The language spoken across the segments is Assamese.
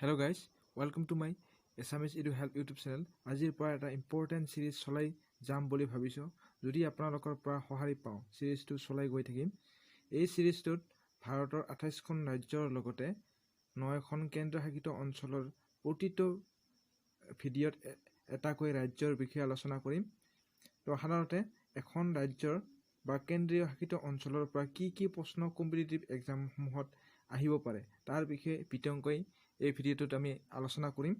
Hello guys, welcome to my Assamese Edu Help YouTube channel. আজিৰ পৰা এটা ইম্পৰ্টেণ্ট ছিৰিজ চলাই যাম বুলি ভাবিছোঁ। যদি আপোনালোকৰ পৰা সঁহাৰি পাওঁ, ছিৰিজটো চলাই গৈ থাকিম। এই ছিৰিজটোত ভাৰতৰ 28খন ৰাজ্যৰ লগতে নখন কেন্দ্ৰশাসিত অঞ্চলৰ প্ৰতিটো ভিডিঅ'ত এটাকৈ ৰাজ্যৰ বিষয়ে আলোচনা কৰিম। তো সাধাৰণতে এখন ৰাজ্যৰ বা কেন্দ্ৰীয় শাসিত অঞ্চলৰ পৰা কি কি প্ৰশ্ন কম্পিটিটিভ এক্সামসমূহত আহিব পাৰে, তাৰ বিষয়ে বিতংকৈ এই ভিডিঅ'টোত আমি আলোচনা কৰিম।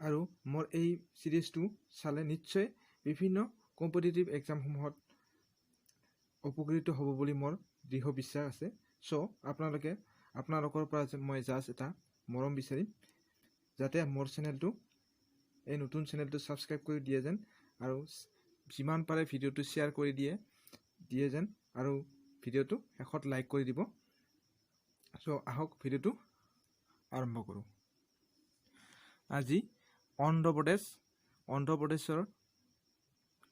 আৰু মোৰ এই ছিৰিজটো চালে নিশ্চয় বিভিন্ন কম্পিটিটিভ এক্সামসমূহত উপকৃত হ'ব বুলি মোৰ দৃঢ় বিশ্বাস আছে। চ' আপোনালোকে আপোনালোকৰ পৰা মই জাষ্ট এটা মৰম বিচাৰিম, যাতে মোৰ চেনেলটো, এই নতুন চেনেলটো ছাবস্ক্ৰাইব কৰি দিয়ে যেন আৰু যিমান পাৰে ভিডিঅ'টো শ্বেয়াৰ কৰি দিয়ে দিয়ে যেন আৰু ভিডিঅ'টো শেষত লাইক কৰি দিব। চ' আহক, ভিডিঅ'টো আৰম্ভ কৰোঁ। আজি অন্ধ্ৰপ্ৰদেশ, অন্ধ্ৰপ্ৰদেশৰ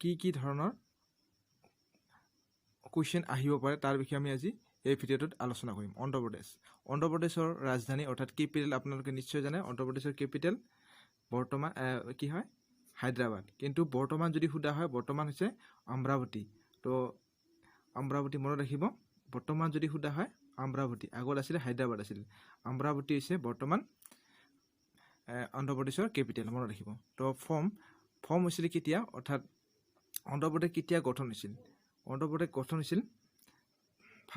কি কি ধৰণৰ কুৱেশ্যন আহিব পাৰে, তাৰ বিষয়ে আমি আজি এই ভিডিঅ'টোত আলোচনা কৰিম। অন্ধ্ৰপ্ৰদেশ, অন্ধ্ৰপ্ৰদেশৰ ৰাজধানী অৰ্থাৎ কেপিটেল আপোনালোকে নিশ্চয় জানে। অন্ধ্ৰপ্ৰদেশৰ কেপিটেল বৰ্তমান কি হয়? হায়দৰাবাদ। কিন্তু বৰ্তমান যদি সোধা হয়, বৰ্তমান হৈছে অমৰাৱতী। তো অমৰাৱতী মনত ৰাখিব। বৰ্তমান যদি সোধা হয়, অমৰাৱতী। আগত আছিলে হায়দৰাবাদ আছিল। অমৰাৱতী হৈছে বৰ্তমান অন্ধ্ৰপ্ৰদেশৰ কেপিটেল, মনত ৰাখিব। তো ফৰ্ম ফৰ্ম হৈছিল কেতিয়া, অৰ্থাৎ অন্ধ্ৰপ্ৰদেশ কেতিয়া গঠন হৈছিল? অন্ধ্ৰপ্ৰদেশ গঠন হৈছিল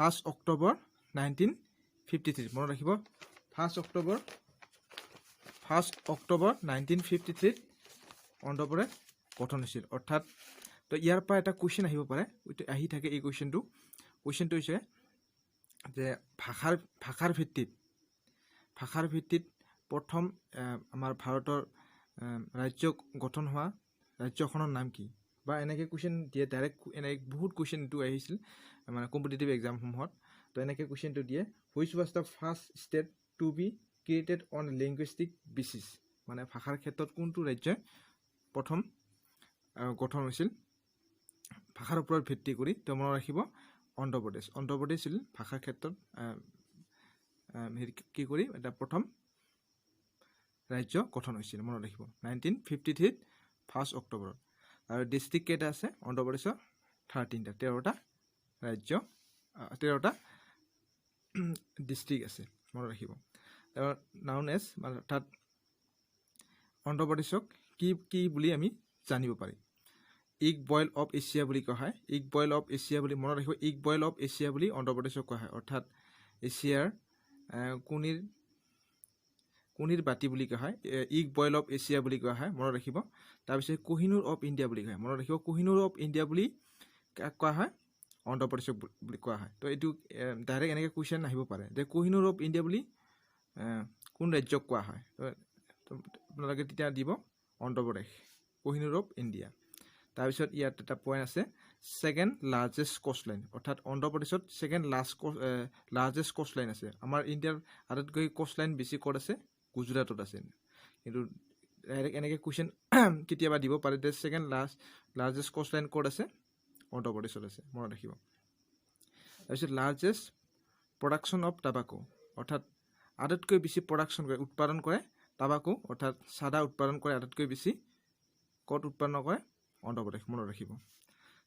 1 October 1953। মনত ৰাখিব, 1 October 1953ত অন্ধ্ৰপ্ৰদেশ গঠন হৈছিল। অৰ্থাৎ তো ইয়াৰ পৰা এটা কুৱেশ্যন আহিব পাৰে, এইটো আহি থাকে এই কুৱেশ্যনটো। কুৱেশ্যনটো হৈছে যে ভাষাৰ ভিত্তিত প্ৰথম আমাৰ ভাৰতৰ ৰাজ্য গঠন হোৱা ৰাজ্যখনৰ নাম কি? বা এনেকৈ কুৱেশ্যন দিয়ে ডাইৰেক্ট। এনে বহুত কুৱেশ্যন এইটো আহিছিল মানে কম্পিটিটিভ এক্সামসমূহত। তো এনেকৈ কুৱেশ্যনটো দিয়ে, "Which was the first state to be created on linguistic basis?" মানে ভাষাৰ ক্ষেত্ৰত কোনটো ৰাজ্যই প্ৰথম গঠন হৈছিল ভাষাৰ ওপৰত ভিত্তি কৰি? তো মনত ৰাখিব, অন্ধ্ৰপ্ৰদেশ। অন্ধ্ৰপ্ৰদেশ আছিল ভাষাৰ ক্ষেত্ৰত হেৰি কি কৰি এটা প্ৰথম ৰাজ্য গঠন হৈছিল। মনত ৰাখিব, 1953ত 1 অক্টোবৰত। আৰু ডিষ্ট্ৰিক্ট কেইটা আছে অন্ধ্ৰপ্ৰদেশৰ? 13টা, 13টা ৰাজ্য, 13টা ডিষ্ট্ৰিক্ট আছে, মনত ৰাখিব। নাউন এজ মানে অৰ্থাৎ অন্ধ্ৰপ্ৰদেশক কি কি বুলি আমি জানিব পাৰি? এগ বল অফ এছিয়া বুলি কোৱা হয়। এগ বল অফ এছিয়া বুলি মনত ৰাখিব। এগ বল অফ এছিয়া বুলি অন্ধ্ৰপ্ৰদেশক কোৱা হয়, অৰ্থাৎ এছিয়াৰ কণীৰ বাতি বুলি কোৱা হয়। এগ বল অফ এছিয়া বুলি কোৱা হয়, মনত ৰাখিব। তাৰপিছত কোহিনুৰ অফ ইণ্ডিয়া বুলি কোৱা হয়। মনত ৰাখিব, কোহিনুৰ অফ ইণ্ডিয়া বুলি কাক কোৱা হয়? অন্ধ্ৰপ্ৰদেশক বুলি কোৱা হয়। তো এইটো ডাইৰেক্ট এনেকৈ কুৱেশ্যন আহিব পাৰে যে কোহিনুৰ অফ ইণ্ডিয়া বুলি কোন ৰাজ্যক কোৱা হয়? তো আপোনালোকে তেতিয়া দিব অন্ধ্ৰপ্ৰদেশ, কোহিনুৰ অফ ইণ্ডিয়া। তাৰপিছত ইয়াত এটা পইণ্ট আছে, ছেকেণ্ড লাৰ্জেষ্ট কোষ্ট লাইন। অৰ্থাৎ অন্ধ্ৰপ্ৰদেশত ছেকেণ্ড লাৰ্জেষ্ট কোষ্ট লাইন আছে। আমাৰ ইণ্ডিয়াৰ আটাইতকৈ কোষ্ট লাইন বেছি ক'ত আছে? গুজৰাটত আছে। কিন্তু ডাইৰেক্ট এনেকৈ কুৱেশ্যন কেতিয়াবা দিব পাৰে যে ছেকেণ্ড লাৰ্জেষ্ট কোষ্ট লাইন ক'ত আছে? অন্ধ্ৰপ্ৰদেশত আছে, মনত ৰাখিব। তাৰপিছত লাৰ্জেষ্ট প্ৰডাকশ্যন অফ টাবাকো, অৰ্থাৎ আটাইতকৈ বেছি প্ৰডাকশ্যন কৰে, উৎপাদন কৰে টাবাকো, অৰ্থাৎ চাদা উৎপাদন কৰে আটাইতকৈ বেছি ক'ত উৎপাদন কৰে? অন্ধ্ৰপ্ৰদেশ, মনত ৰাখিব।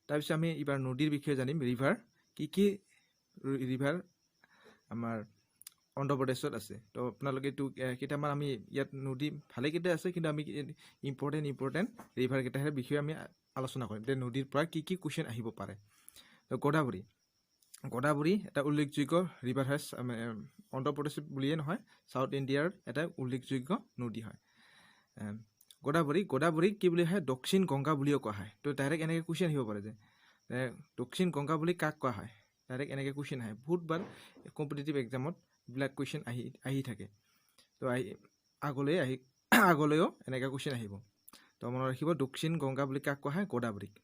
তাৰপিছত আমি এইবাৰ নদীৰ বিষয়ে জানিম। ৰিভাৰ, কি কি ৰিভাৰ আমাৰ অন্ধ্ৰপ্ৰদেশত আছে? তো আপোনালোকে এইটো কেইটামান আমি ইয়াত নদী ভালেকেইটা আছে, কিন্তু আমি ইম্পৰ্টেণ্ট ইম্পৰ্টেণ্ট ৰিভাৰকেইটাৰ বিষয়ে আমি আলোচনা কৰিম যে নদীৰ পৰা কি কি কুৱেশ্যন আহিব পাৰে। তো গোদাবৰী, গোদাবৰী এটা উল্লেখযোগ্য ৰিভাৰ হয়। অন্ধ্ৰপ্ৰদেশ বুলিয়ে নহয়, চাউথ ইণ্ডিয়াৰ এটা উল্লেখযোগ্য নদী হয় গোদাবৰী। গোদাবৰীক কি বুলি হয়? দক্ষিণ গংগা বুলিও কোৱা হয়। তো ডাইৰেক্ট এনেকৈ কুৱেশ্যন আহিব পাৰে যে দক্ষিণ গংগা বুলি কাক কোৱা হয়? ডাইৰেক্ট এনেকৈ কুৱেশ্যন আহে। বহুতবাৰ কম্পিটিটিভ এক্সামত এইবিলাক কুৱেশ্যন আহি আহি থাকে। তো আহি আগলৈ আহি আগলৈও এনেকুৱা কুৱেশ্যন আহিব। তো মনত ৰাখিব, দক্ষিণ গংগা বুলি কাক কোৱা হয়? গোদাবৰীক।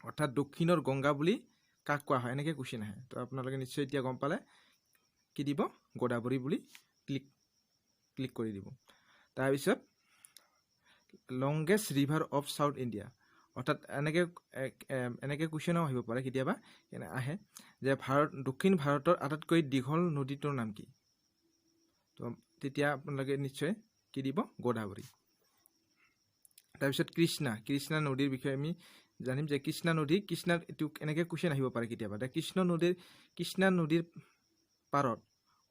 অৰ্থাৎ দক্ষিণৰ গংগা বুলি কাক কোৱা হয়, এনেকৈ কুৱেশ্যন আহে। তো আপোনালোকে নিশ্চয় এতিয়া গম পালে কি দিব, গোদাবৰী বুলি ক্লিক ক্লিক কৰি দিব। তাৰপিছত longest river of South India, অৰ্থাৎ এনেকৈ এনেকৈ কুৱেশ্যনো আহিব পাৰে কেতিয়াবা। কেনে আহে যে দক্ষিণ ভাৰতৰ আটাইতকৈ দীঘল নদীটোৰ নাম কি? তো তেতিয়া আপোনালোকে নিশ্চয় কি দিব? গোদাবৰী। তাৰপিছত কৃষ্ণা, কৃষ্ণা নদীৰ বিষয়ে আমি জানিম যে কৃষ্ণা নদী, কৃষ্ণা, এইটো এনেকৈ কুৱেশ্যন আহিব পাৰে কেতিয়াবা। এতিয়া কৃষ্ণা নদীৰ পাৰত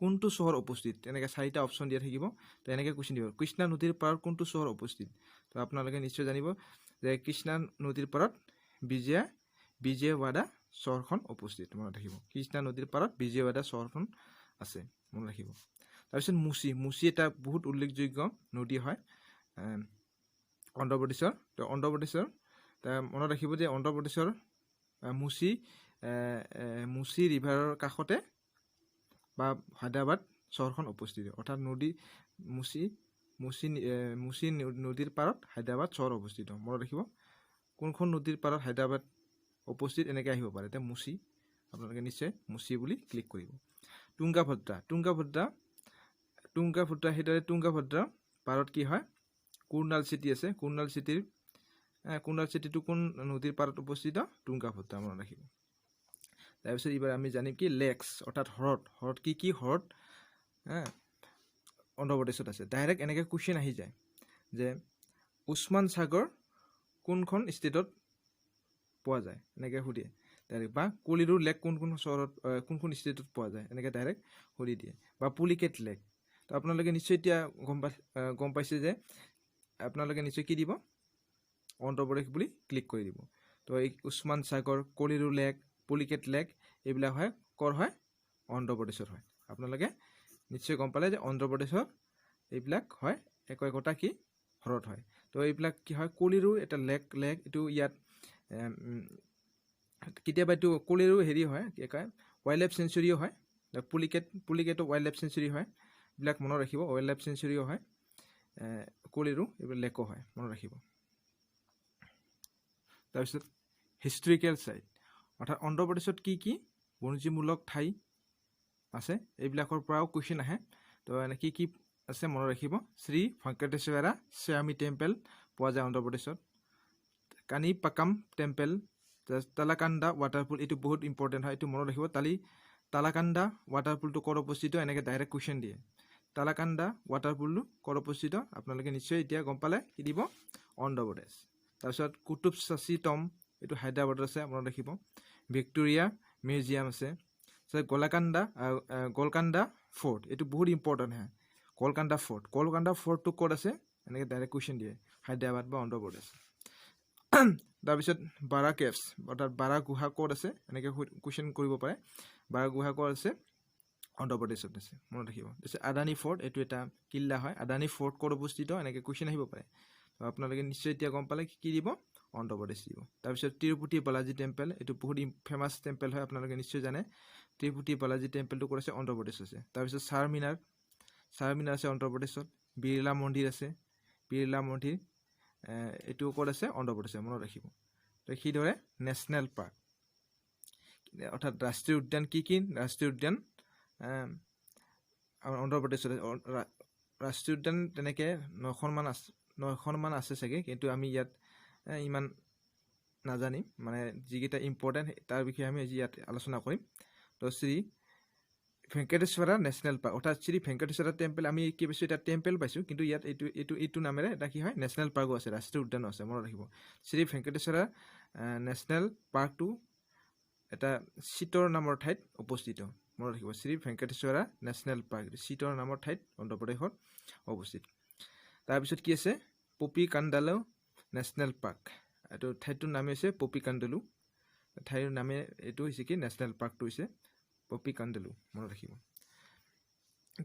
কোনটো চহৰ উপস্থিত? তেনেকৈ চাৰিটা অপশ্যন দিয়া থাকিব। তো এনেকৈ কুৱেশ্যন দিব, কৃষ্ণা নদীৰ পাৰত কোনটো চহৰ উপস্থিত? তো আপোনালোকে নিশ্চয় জানিব যে কৃষ্ণা নদীৰ পাৰত বিজয়ৱাডা চহৰখন উপস্থিত। মনত ৰাখিব, কৃষ্ণা নদীৰ পাৰত বিজয়ৱাডা চহৰখন আছে, মনত ৰাখিব। তাৰপিছত মুচি, মুচি এটা বহুত উল্লেখযোগ্য নদী হয় অন্ধ্ৰপ্ৰদেশৰ। তো অন্ধ্ৰপ্ৰদেশৰ মনত ৰাখিব যে অন্ধ্ৰপ্ৰদেশৰ মুচি ৰিভাৰৰ কাষতে বা হায়দৰাবাদ চহৰখন অৱস্থিত। অৰ্থাৎ নদী মুচি মুচি মুচি নদীৰ পাৰত হায়দৰাবাদ চহৰ অৱস্থিত। মনত ৰাখিব, কোনখন নদীৰ পাৰত হায়দৰাবাদ উপস্থিত, এনেকৈ আহিব পাৰে। এতিয়া মুচি, আপোনালোকে নিশ্চয় মুচি বুলি ক্লিক কৰিব। তুংগাভদ্ৰা, তুংগাভদ্ৰা, তুংগাভদ্ৰা, সেইদৰে তুংগাভদ্ৰা পাৰত কি হয়? কুৰ্ণাল চিটি আছে। কুৰ্ণাল চিটিটো কোন নদীৰ পাৰত অৱস্থিত? তুংগাভদ্ৰা, মনত ৰাখিব। তাৰপিছত এইবাৰ আমি জানিম কি লেকছ, অৰ্থাৎ হ্ৰদ। হ্ৰদ, কি কি হ্ৰদ অন্ধ্ৰপ্ৰদেশত আছে? ডাইৰেক্ট এনেকৈ কুৱেশ্যন আহি যায় যে উছমান সাগৰ কোনখন ষ্টেটত পোৱা যায়, এনেকৈ সুধে ডাইৰেক্ট। বা কলিৰু লেক কোন কোন চহৰত, কোনখন ষ্টেটত পোৱা যায়, এনেকৈ ডাইৰেক্ট সুধি দিয়ে। বা পুলিকেট লেক। তো আপোনালোকে নিশ্চয় এতিয়া গম পাইছে যে আপোনালোকে নিশ্চয় কি দিব? অন্ধ্ৰপ্ৰদেশ বুলি ক্লিক কৰি দিব। তো এই উছমান সাগৰ, কলিৰু লেক, পুলিকেট লেক, এইবিলাক হয় ক'ৰ হয়? অন্ধ্ৰপ্ৰদেশৰ হয়। আপোনালোকে নিশ্চয় গম পালে যে অন্ধ্ৰপ্ৰদেশৰ এইবিলাক হয় একো একোটা কি হ্ৰদ হয়। তো এইবিলাক কি হয়? কলিৰু এটা লেক, এইটো ইয়াত কেতিয়াবা এইটো কলিৰু হেৰি হয়, কি কয়, ৱাইল্ড লাইফ চেঞ্চুৰীও হয়। পুলিকেটো ৱাইল্ড লাইফ চেঞ্চুৰী হয়। এইবিলাক মনত ৰাখিব, ৱাইল্ড লাইফ চেঞ্চুৰীও হয় কলিৰু, এইবিলাক লেকো হয়, মনত ৰাখিব। তাৰপিছত হিষ্টৰিকেল চাইট, অৰ্থাৎ অন্ধ্ৰপ্ৰদেশত কি কি বুৰঞ্জীমূলক ঠাই আছে, এইবিলাকৰ পৰাও কুৱেশ্যন আহে। তো এনে কি কি আছে মনত ৰাখিব। শ্ৰী ভেংকটেশ্বৰা স্বামী টেম্পল পোৱা যায় অন্ধ্ৰপ্ৰদেশত। কানিপাকাম টেম্পল, তালাকান্দা ৱাটাৰফল, এইটো বহুত ইম্পৰ্টেণ্ট হয়, এইটো মনত ৰাখিব। তালাকান্দা ৱাটাৰফলটো ক'ত অৱস্থিত, এনেকৈ ডাইৰেক্ট কুৱেশ্যন দিয়ে। তালাকান্দা ৱাটাৰফলটো ক'ত অৱস্থিত? আপোনালোকে নিশ্চয় এতিয়া গম পালে, কি দিব? অন্ধ্ৰপ্ৰদেশ। তাৰপিছত কুটুব চাচি টম, এইটো হায়দৰাবাদত আছে, মনত ৰাখিব। ভিক্টোৰিয়া মিউজিয়াম আছে। তাৰপিছত গলকান্দা ফ'ৰ্ট, এইটো বহুত ইম্পৰ্টেণ্ট হয়। গলকান্দা ফ'ৰ্ট, গলকান্দা ফ'ৰ্টটো ক'ত আছে, এনেকৈ ডাইৰেক্ট কুৱেশ্যন দিয়ে, হায়দৰাবাদ বা অন্ধ্ৰপ্ৰদেশ। তাৰপিছত বাৰা কেভছ, অৰ্থাৎ বাৰা গুহা ক'ত আছে, এনেকৈ কুৱেশ্যন কৰিব পাৰে। বাৰা গুহা ক'ত আছে? অন্ধ্ৰপ্ৰদেশত আছে, মনত ৰাখিব। তাৰপিছত আদানী ফ'ৰ্ট, এইটো এটা কিল্লা হয়। আদানী ফ'ৰ্ট ক'ত অৱস্থিত, এনেকৈ কুৱেশ্যন আহিব পাৰে। তো আপোনালোকে নিশ্চয় এতিয়া গম পালে, কি দিব? অন্ধ্ৰপ্ৰদেশ দিব। তাৰপিছত তিৰুপতি বালাজী টেম্পল, এইটো বহুত ফেমাছ টেম্পল হয়, আপোনালোকে নিশ্চয় জানে। তিৰুপতি বালাজী টেম্পলটো ক'ত আছে? অন্ধ্ৰপ্ৰদেশ আছে। তাৰপিছত চাৰমিনাৰ, চাৰমিনাৰ আছে অন্ধ্ৰপ্ৰদেশত। বিৰলা মন্দিৰ আছে, বিৰলা মন্দিৰ এইটো ক'ত আছে? অন্ধ্ৰপ্ৰদেশে, মনত ৰাখিব। তো সেইদৰে নেশ্যনেল পাৰ্ক, অৰ্থাৎ ৰাষ্ট্ৰীয় উদ্যান, কি কি ৰাষ্ট্ৰীয় উদ্যান আমাৰ অন্ধ্ৰপ্ৰদেশত? ৰাষ্ট্ৰীয় উদ্যান তেনেকৈ নখনমান আছে, নখনমান আছে চাগে, কিন্তু আমি ইয়াত ইমান নাজানিম, মানে যিকেইটা ইম্পৰ্টেণ্ট তাৰ বিষয়ে আমি আজি ইয়াত আলোচনা কৰিম। তো শ্ৰী ভেংকটেশ্বৰা নেশ্যনেল পাৰ্ক, অৰ্থাৎ শ্ৰী ভেংকটেশ্বৰা টেম্পল, আমি কি পাইছোঁ এতিয়া? টেম্পল পাইছোঁ, কিন্তু ইয়াত এইটো নামেৰে এটা কি হয়, নেশ্যনেল পাৰ্কো আছে, ৰাষ্ট্ৰীয় উদ্যানো আছে, মনত ৰাখিব। শ্ৰী ভেংকটেশ্বৰা নেশ্যনেল পাৰ্কটো এটা চিটৰ নামৰ ঠাইত অৱস্থিত, মনত ৰাখিব। শ্ৰী ভেংকটেশ্বৰা নেশ্যনেল পাৰ্ক চিটৰ নামৰ ঠাইত অন্ধ্ৰপ্ৰদেশত অৱস্থিত। তাৰপিছত কি আছে? পপি কান্দালু নেশ্যনেল পাৰ্ক, এইটো ঠাইটোৰ নামেই হৈছে পপি কান্দালু। ঠাইৰ নামে এইটো হৈছে কি, নেশ্যনেল পাৰ্কটো হৈছে পপি কান্দালু, মনত ৰাখিব।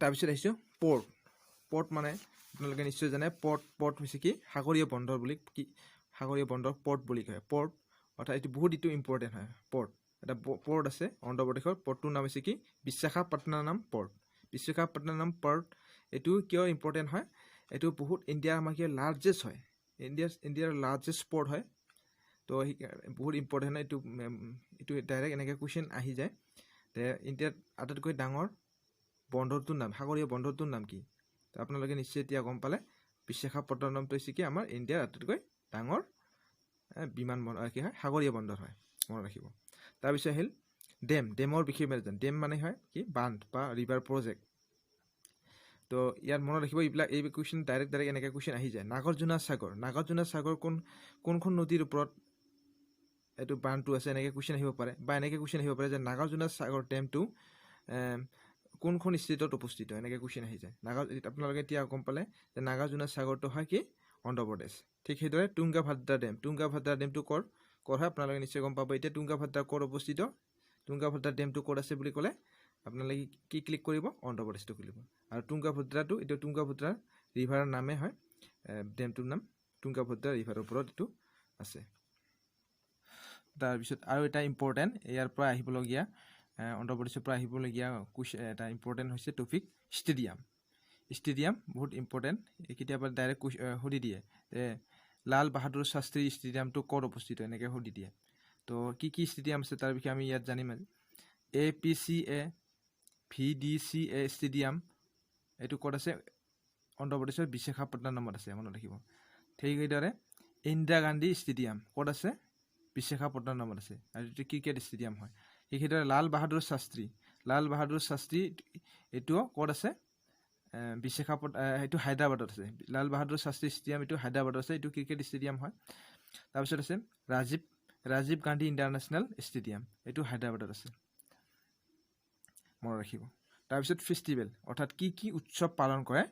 তাৰপিছত আহিছোঁ পৰ্ট। পৰ্ট মানে আপোনালোকে নিশ্চয় জানে, পৰ্ট হৈছে কি, সাগৰীয় বন্দৰ বুলি, কি সাগৰীয় বন্দৰ পৰ্ট বুলি কয়। পৰ্ট অৰ্থাৎ এইটো বহুত এইটো ইম্পৰ্টেণ্ট হয়। পৰ্ট, এটা পৰ্ট আছে অন্ধ্ৰপ্ৰদেশৰ, পৰ্টটোৰ নাম হৈছে কি? বিশাখাপট্টনম পৰ্ট। বিশাখাপট্টনম পৰ্ট এইটো কিয় ইম্পৰ্টেণ্ট হয়? এইটো বহুত ইণ্ডিয়াৰ আমাৰ কি লাৰ্জেষ্ট হয়, ইণ্ডিয়াৰ লাৰ্জেষ্ট পৰ্ট হয়। তো বহুত ইম্পৰ্টেণ্ট হয় এইটো। এইটো ডাইৰেক্ট এনেকৈ কুৱেশ্যন আহি যায় তে ইণ্ডিয়াত আটাইতকৈ ডাঙৰ বন্দৰটোৰ নাম, সাগৰীয় বন্দৰটোৰ নাম কি? তো আপোনালোকে নিশ্চয় এতিয়া গম পালে, বিশাখাপট্টনমটো হৈছে কি আমাৰ ইণ্ডিয়াৰ আটাইতকৈ ডাঙৰ বিমান কি হয়, সাগৰীয় বন্দৰ হয়, মনত ৰাখিব। তাৰপিছত আহিল ডেম। ডেমৰ বিষয়ে মানে ডেম মানে হয় কি বান্ধ বা ৰিভাৰ প্ৰজেক্ট। তো ইয়াত মনত ৰাখিব, এইবিলাক এই কুৱেশ্যন ডাইৰেক্ট ডাইৰেক্ট এনেকৈ কুৱেশ্যন আহি যায়। নাগাৰ্জুনা সাগৰ, নাগাৰ্জুনা সাগৰ কোনখন নদীৰ ওপৰত এইটো বান্ধটো আছে, এনেকৈ কুৱেশ্যন আহিব পাৰে। বা এনেকৈ কুৱেশ্যন আহিব পাৰে যে নাগাৰ্জুনা সাগৰ ডেমটো কোনখন ষ্টেটত অৱস্থিত, এনেকৈ কুৱেশ্যন আহি যায়। আপোনালোকে এতিয়া গম পালে যে নাগাৰ্জুনা সাগৰটো হয় কি অন্ধ্ৰপ্ৰদেশ। ঠিক সেইদৰে তুংগাভদ্ৰা ডেম, তুংগাভদ্ৰা ডেমটো ক'ৰ হয় আপোনালোকে নিশ্চয় গম পাব। এতিয়া তুংগাভদ্ৰা ক'ত অৱস্থিত, তুংগাভদ্ৰা ডেমটো ক'ত আছে বুলি ক'লে আপোনালোকে কি ক্লিক কৰিব, অন্ধ্ৰপ্ৰদেশটো ক্লিক কৰিব। আৰু তুংগাভদ্ৰাটো এইটো তুংগাভদ্ৰা ৰিভাৰৰ নামেই হয়, ডেমটোৰ নাম তুংগাভদ্ৰা ৰিভাৰৰ ওপৰত এইটো আছে। তাৰপিছত আৰু এটা ইম্পৰ্টেণ্ট ইয়াৰ পৰা আহিবলগীয়া, অন্ধ্ৰপ্ৰদেশৰ পৰা আহিবলগীয়া কুৱেশ্যন এটা ইম্পৰ্টেণ্ট হৈছে টপিক ষ্টেডিয়াম। ষ্টেডিয়াম বহুত ইম্পৰ্টেণ্ট, কেতিয়াবা ডাইৰেক্ট সুধি দিয়ে যে লাল বাহাদুৰ শাস্ত্ৰী ষ্টেডিয়ামটো ক'ত অৱস্থিত, এনেকৈ সুধি দিয়ে। তো কি কি ষ্টেডিয়াম আছে তাৰ বিষয়ে আমি ইয়াত জানিম আজি। A P C A V D C A stadium এইটো ক'ত আছে, অন্ধ্ৰপ্ৰদেশৰ বিশাখাপট্টনমত আছে, মনত ৰাখিব। ঠিক সেইদৰে ইন্দিৰা গান্ধী ষ্টেডিয়াম ক'ত আছে, বিশাখাপট্টনমত আছে, আৰু এইটো ক্ৰিকেট ষ্টেডিয়াম হয়। ঠিক সেইদৰে লাল বাহাদুৰ শাস্ত্ৰী, লাল বাহাদুৰ শাস্ত্ৰী এইটোও ক'ত আছে, এইটো হায়দৰাবাদত আছে। লাল বাহাদুৰ শাস্ত্ৰী ষ্টেডিয়াম এইটো হায়দৰাবাদত আছে, এইটো ক্ৰিকেট ষ্টেডিয়াম হয়। তাৰপিছত আছে ৰাজীৱ গান্ধী ইণ্টাৰনেশ্যনেল ষ্টেডিয়াম, এইটো হায়দৰাবাদত আছে, মনত ৰাখিব। তাৰপিছত ফেষ্টিভেল, অৰ্থাৎ কি কি উৎসৱ পালন কৰে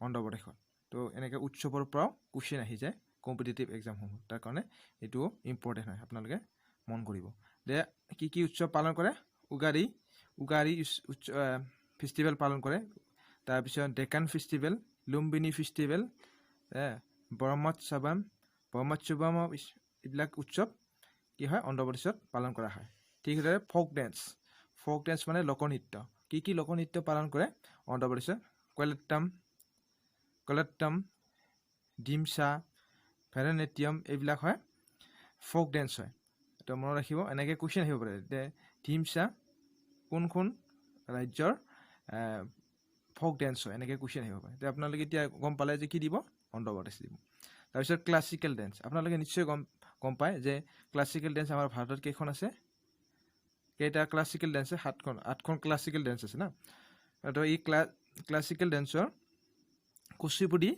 অন্ধ্ৰপ্ৰদেশত। তো এনেকৈ উৎসৱৰ পৰাও কুৱেশ্যন আহি যায় কম্পিটিটিভ এক্সামসমূহ, তাৰ কাৰণে এইটোও ইম্পৰ্টেণ্ট হয়, আপোনালোকে মন কৰিব যে কি কি উৎসৱ পালন কৰে। উগাৰী ফেষ্টিভেল পালন কৰে। তাৰপিছত ডেকান ফেষ্টিভেল, লুম্বিনী ফেষ্টিভেল, ব্ৰহ্মোৎসৱম, ব্ৰহ্মোৎসৱম এইবিলাক উৎসৱ কি হয় অন্ধ্ৰপ্ৰদেশত পালন কৰা হয়। ঠিক সেইদৰে ফ'ক ডেন্স, ফ'ক ডেন্স মানে লোকনৃত্য, কি কি লোকনৃত্য পালন কৰে অন্ধ্ৰপ্ৰদেশত, কলত্তম, ডিমচা, ভেৰনাট্যম এইবিলাক হয় ফ'ক ডেন্স হয়। তো মনত ৰাখিব, এনেকৈ কুৱেশ্যন আহিব পাৰে যে ধিমচা কোনখন ৰাজ্যৰ ফ'ক ডেন্স হয়, এনেকৈ কুৱেশ্যন আহিব পাৰে। তো আপোনালোকে এতিয়া গম পালে যে কি দিব, অন্ধ্ৰপ্ৰদেশ দিব। তাৰপিছত ক্লাছিকেল ডেন্স, আপোনালোকে নিশ্চয় গম পায় যে ক্লাছিকেল ডেন্স আমাৰ ভাৰতত কেইখন আছে, কেইটা ক্লাছিকেল ডেন্স আছে, আঠখন ক্লাছিকেল ডেন্স আছে না। তো এই ক্লাছিকেল ডেন্সৰ কুচিপুডি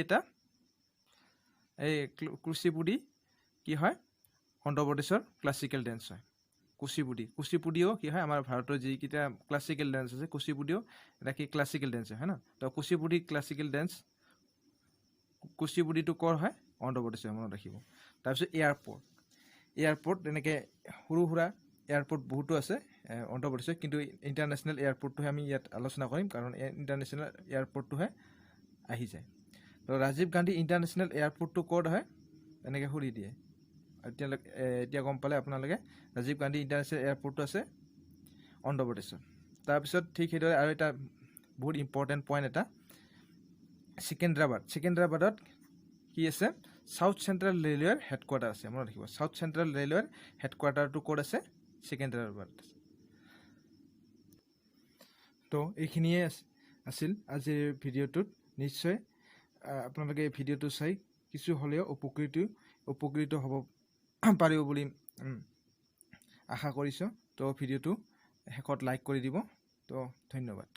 এটা, এই কুচিপুডি কি হয় অন্ধ্ৰপ্ৰদেশৰ ক্লাছিকেল ডেন্স হয়। কুচিপুডি, কুচিপুডিও কি হয় আমাৰ ভাৰতৰ যিকেইটা ক্লাছিকেল ডেন্স আছে, কুচিপুডিও এটা কি ক্লাছিকেল ডেন্স হয় না। তো কুচিপুডি ক্লাছিকেল ডেন্স, কুচিপুডিটো ক'ৰ হয়, অন্ধ্ৰপ্ৰদেশৰ, মনত ৰাখিব। তাৰপিছত এয়াৰপৰ্ট, এয়াৰপৰ্ট তেনেকৈ সৰু সুৰা এয়াৰপৰ্ট বহুতো আছে অন্ধ্ৰপ্ৰদেশত, কিন্তু ইণ্টাৰনেশ্যনেল এয়াৰপৰ্টটোহে আমি ইয়াত আলোচনা কৰিম, কাৰণ ইণ্টাৰনেশ্যনেল এয়াৰপৰ্টটোহে আহি যায়। তো ৰাজীৱ গান্ধী ইণ্টাৰনেশ্যনেল এয়াৰপৰ্টটো ক'ত হয় এনেকৈ সুধি দিয়ে। এতিয়ালৈকে এতিয়া গম পালে আপোনালোকে ৰাজীৱ গান্ধী ইণ্টাৰনেশ্যনেল এয়াৰপৰ্টটো আছে অন্ধ্ৰপ্ৰদেশত। তাৰপিছত ঠিক সেইদৰে আৰু এটা বহুত ইম্পৰ্টেণ্ট পইণ্ট এটা, ছিকেন্দ্ৰাবাদ, ছিকেন্দ্ৰাবাদত কি আছে, চাউথ চেণ্ট্ৰেল ৰেলৱেৰ হেডকোৱাৰ্টাৰ আছে, মনত ৰাখিব। চাউথ চেণ্ট্ৰেল ৰেলৱেৰ হেডকোৱাৰ্টাৰটো ক'ত আছে, ছিকেন্দ্ৰাবাদত আছে। তো এইখিনিয়ে আছিল আজিৰ ভিডিঅ'টোত। নিশ্চয় আপোনালোকে এই ভিডিঅ'টো চাই কিছু হ'লেও উপকৃত হ'ব পাৰিব বুলি আশা কৰিছোঁ। তো ভিডিঅ'টো শেষত লাইক কৰি দিব। তো ধন্যবাদ।